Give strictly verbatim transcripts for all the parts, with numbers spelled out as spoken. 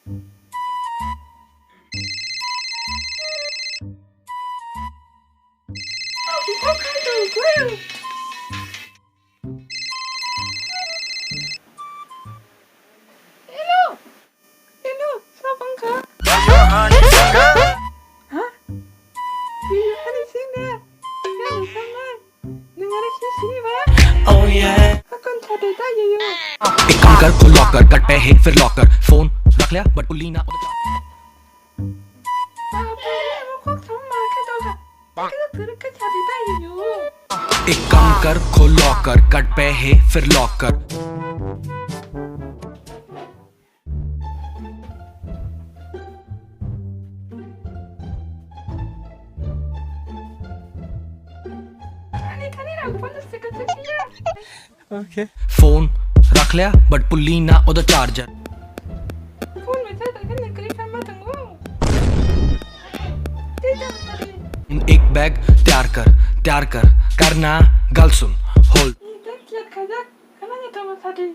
Hello. Hello, sabo wngkha? Ha? Bini hani sini. Yang samai. Nung ano sini sini ba? Oh yeah. Hakon chate ta yo yo. एक काम कर, खोल locker, cut पे है फिर locker. Phone रख लिया, बट पुल्ली ना। Ba, ba, ba, kok sama ma ka do ha. Ka do kuru ka chate ta yo yo. एक काम कर, खोल लॉकर, कट पे है फिर locker. Ani, ani, rang pon se ka se ya. Okay. Phone रख लिया, बट पुल्ली ना ओदा charger. Phone ma cha ta kan kri kan ma tango. Te ta ma ta. एक बैग तैयार कर, तैयार कर, करना गल सुन, hold. Ni ta kya kha ja. Kana ni ta ma sa di.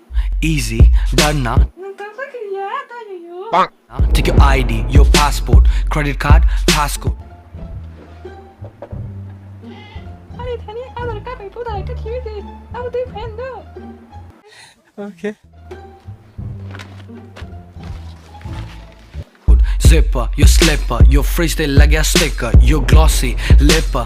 Easy, डरना। Nung ta sa kri ya ta yo yo. Take your I D, your passport, credit card, passcode. Ani thani Aadhaar card ni photo ekta khibi de, abo tei phan do. Okay. Zipper, your slipper, your fridge te lagya sticker, your glossy lipper.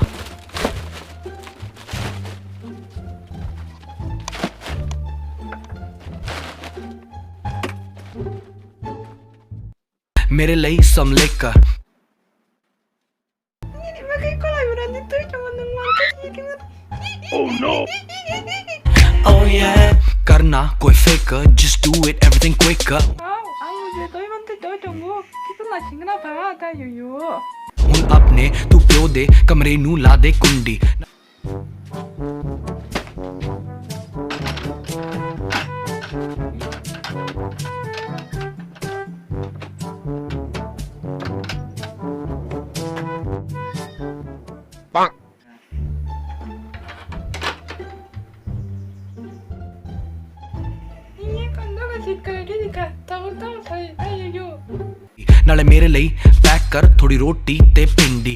मेरे लिए some liquor। Oh no! Oh yeah! करना कोई fake, just do it everything quicker। उन अपने तू प्यो दे कमरे नू ला दे कुंडी। नाले मेरे लिए पैक कर थोड़ी रोटी ते पिंडी।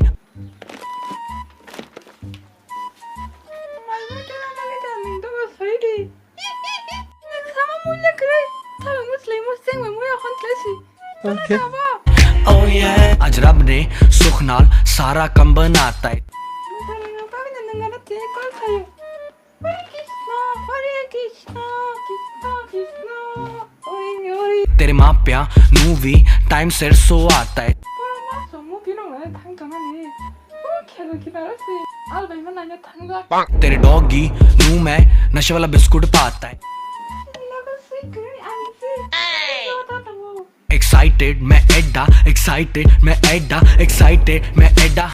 Okay. Oh yeah। आज रब ने सुख नाल सारा काम बनाता है। तेरे माँ प्या नू भी टाइम सिर सो आता है। तेरे डॉगी नू मैं नशे वाला बिस्कुट पाता है। एक्साइटेड मैं एडा, एक्साइटेड मैं एडा, एक्साइटेड मैं एडा।